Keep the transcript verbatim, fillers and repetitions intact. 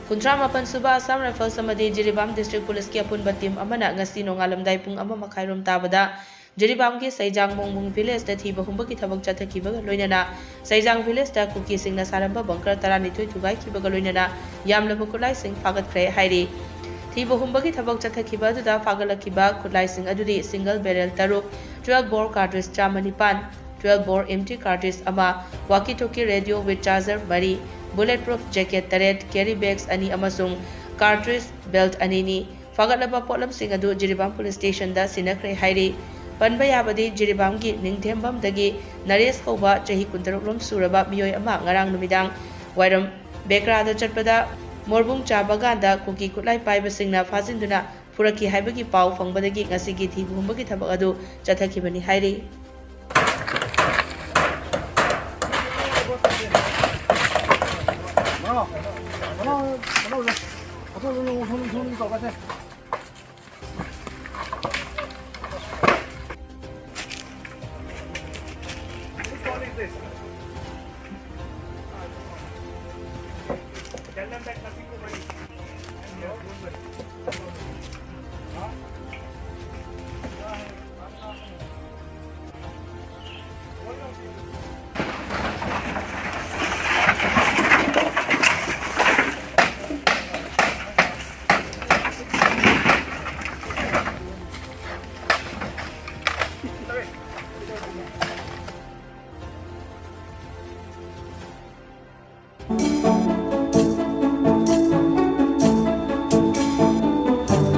ꯀꯨꯟꯊ꯭ꯔꯥ ꯃꯥꯄꯟ ꯁꯨꯕ Assam Rifles ꯑꯃꯗꯤ ꯖꯤꯔꯤꯕꯥꯝ District Police ꯀꯤ ꯑꯄꯨꯟꯕ team ꯑꯃꯅ ꯉꯁꯤ ꯅꯣꯡꯉꯥꯜꯂꯝꯗꯥꯏ ꯄꯨꯡ ꯑꯃ ꯃꯈꯥꯏꯔꯣꯝ ꯇꯥꯕꯗ ꯖꯤꯔꯤꯕꯥꯝꯒꯤ ꯁꯩꯖꯥꯡ ꯃꯣꯡꯕꯨꯡ village ꯇ ꯊꯤꯕ ꯍꯨꯝꯕꯒꯤ ꯊꯕꯛ ꯆꯠꯊꯈꯤꯕꯒ ꯂꯣꯏꯅꯅ ꯁꯩꯖꯥꯡ village ꯇ ꯀꯨꯀꯤꯁꯤꯡꯅ ꯁꯥꯔꯝꯕ bunker ꯇꯔꯥꯅꯤꯊꯣꯏ ꯊꯨꯒꯥꯏꯈꯤꯕꯒ ꯂꯣꯏꯅꯅ ꯌꯥꯝꯂꯕ ꯈꯨꯠꯂꯥꯏꯁꯤꯡ ꯐꯥꯒꯠꯈ꯭ꯔꯦ ꯍꯥꯏꯔꯤ꯫ ꯊꯤꯕ ꯍꯨꯝꯕꯒꯤ ꯊꯕꯛ ꯆꯠꯊꯈꯤꯕ ꯑꯗꯨꯗ ꯐꯥꯒꯠꯂꯛꯈꯤꯕ ꯈꯨꯠꯂꯥꯏꯁꯤꯡ ꯑꯗꯨꯗꯤ single barrel ꯇꯔꯨꯛ, twelve bore cartridge ꯆꯥꯝꯃ ꯅꯤꯄꯥꯟ, twelve bore empty cartridge ꯑꯃ, walkie talkie radio with charger ꯃꯔꯤ, bullet proof jacket ꯇꯔꯦꯠ, carry bags ꯑꯅꯤ ꯑꯃꯁꯨꯡ cartridge belt ꯑꯅꯤꯅꯤ꯫ ꯐꯥꯒꯠꯂꯕ ꯄꯣꯠꯂꯝꯁꯤꯡ ꯑꯗꯨ ꯖꯤꯔꯤꯕꯥꯝ police station ꯗ ꯁꯤꯟꯅꯈ꯭ꯔꯦ ꯍꯥꯏꯔꯤ꯫ ꯄꯟꯕ ꯌꯥꯕꯗꯤ ꯖꯤꯔꯤꯕꯥꯝꯒꯤ ꯅꯤꯡꯊꯦꯝꯕꯝꯗꯒꯤ ꯅꯔꯦꯁ ꯀꯧꯕ ꯆꯍꯤ ꯀꯨꯟꯇꯔꯨꯛ ꯂꯣꯝ ꯁꯨꯔꯕ ꯃꯤꯑꯣꯏ ꯑꯃ ꯉꯔꯥꯡ ꯅꯨꯃꯤꯗꯥꯡ ꯋꯥꯏꯔꯝ ꯕꯦꯀ꯭ꯔꯥꯗ ꯆꯠꯄꯗ ꯃꯣꯔꯕꯨꯡ ꯆꯥ ꯕꯒꯥꯟꯗ ꯀꯨꯀꯤ ꯈꯨꯠꯂꯥꯏ ꯄꯥꯏꯕꯁꯤꯡꯅ ꯐꯥꯖꯤꯟꯗꯨꯅ ꯐꯨꯔꯛꯈꯤ ꯍꯥꯏꯕꯒꯤ ꯄꯥꯎ ꯐꯪꯕꯗꯒꯤ ꯉꯁꯤꯒꯤ ꯊꯤꯕ ꯍꯨꯝꯕꯒꯤ ꯊꯕꯛ ꯑꯗꯨ ꯆꯠꯊꯈꯤꯕꯅꯤ ꯍꯥꯏꯔꯤ꯫